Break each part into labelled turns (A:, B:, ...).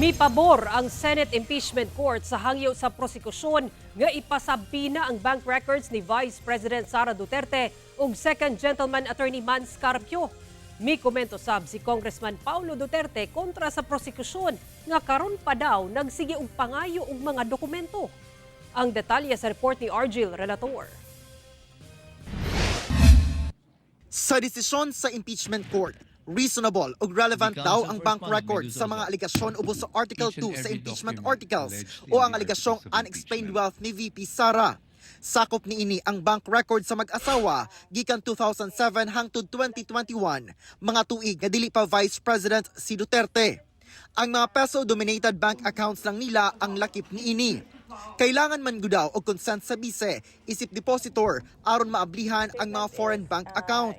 A: Mipabor ang Senate Impeachment Court sa hangyo sa prosekusyon nga ipasubpoena ang bank records ni Vice President Sara Duterte ug Second Gentleman Attorney Mans Carpio. Mi komento sab si Congressman Paulo Duterte kontra sa prosekusyon nga karon pa daw nagsige og pangayo og mga dokumento. Ang detalye sa report ni Argil Relator.
B: Sa desisyon sa impeachment court, reasonable ug relevant
C: The
B: daw
C: counsel
B: ang
C: for
B: bank
C: respondent may
B: record
C: do
B: sa
C: so
B: mga
C: that
B: aligasyon ubos sa Article
C: each and
B: 2 sa
C: every
B: impeachment
C: document
B: articles
C: alleged
B: o
C: in
B: ang
C: the
B: aligasyong
C: articles of
B: unexplained
C: impeachment.
B: Wealth ni VP Sara. Sakop niini ang bank record sa mag-asawa gikan 2007 hangtod 2021, mga tuig nga dili pa Vice President si Duterte. Ang mga peso-denominated bank accounts lang nila ang lakip niini. Kailangan man gud daw og consent sa bise isip depositor aron maablihan ang mga foreign bank account.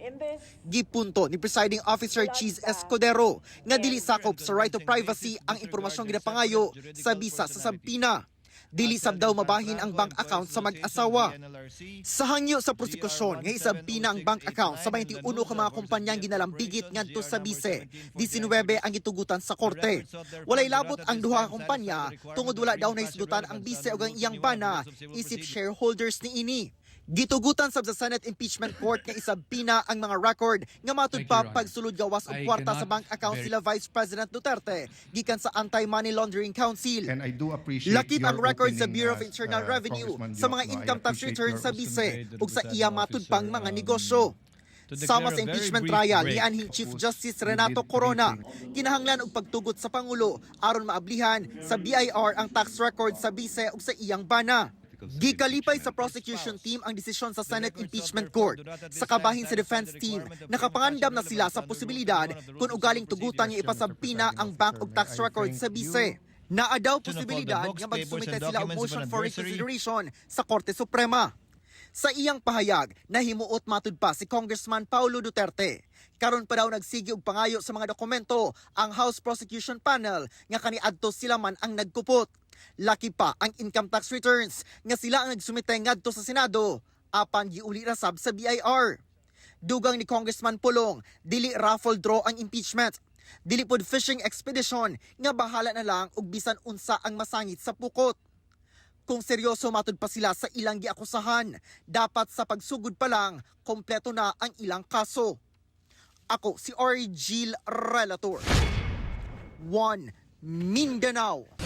B: Gipunto ni Presiding Officer Chiz Escudero nga dili sakop sa right to privacy ang impormasyong ginapangayo sa bisa sa subpoena. Dili sab daw mabahin ang bank account sa mag-asawa. Sa hangyo sa prosekusyon nga isubpoena ang bank account sa 21 ka mga kumpanyang ginalambigit ngadto sa bise, 19 ang gitugutan sa korte. Walay labot ang duha ka kumpanya tungod wala daw nahisgutan ang bise ug ang iyang bana isip shareholders niini. Gitugutan sab sa Senate Impeachment Court nga isubpoena ang mga record nga matud
C: Thank you,
B: pa
C: Your Honor.
B: Pagsulod gawas og
C: I
B: kwarta sa
C: cannot
B: bank account sila Vice President Duterte gikan sa Anti-Money Laundering Council.
D: And I do appreciate
B: Lakip
D: your
B: ang record sa
D: opening,
B: Bureau of Internal Revenue
D: Congressman
B: sa mga
D: Diokno. I
B: income tax
D: appreciate
B: returns
D: your
B: sa bise ug sa
C: Presiding
B: iya matud pang
C: Officer,
B: mga negosyo.
C: To declare
B: Sama
C: a
B: sa
C: very
B: impeachment
C: brief
B: trial
C: break.
B: ni anhing Chief
D: Suppose
B: Justice
D: you
B: Renato
D: did
B: Corona,
D: briefing.
B: Kinahanglan og pagtugot sa Pangulo aron maablihan sa BIR ang tax record sa bise ug sa iyang bana. Gikalipay sa prosecution team ang desisyon sa Senate Impeachment Court. Sa kabahin sa defense team, nakapangandam na sila sa posibilidad kung ugaling tugutan nga ipasubpoena ang bank ug tax record sa bise. Naa daw posibilidad
C: Books,
B: nga
C: papers,
B: magsumite
C: and
B: sila og
C: documents of
B: motion
C: an
B: for
C: adversary.
B: reconsideration sa Korte Suprema. Sa iyang pahayag, nahimuot matud pa si Congressman Paulo Duterte. Karon pa daw nagsige og pangayo sa mga dokumento ang House Prosecution Panel nga kaniadto sila man ang nagkupot. Laki pa ang income tax returns nga sila ang nagsumite ngadto sa Senado apan giuli ra sab sa BIR. Dugang ni Congressman Pulong, dili raffle draw ang impeachment. Dili pod fishing expedition nga bahala na lang og bisan unsa ang masangit sa pukot. Kung seryoso matud pa sila sa ilang giakusahan, dapat sa pagsugod pa lang, kompleto na ang ilang kaso. Ako si Argil Relator. 1 Mindanao.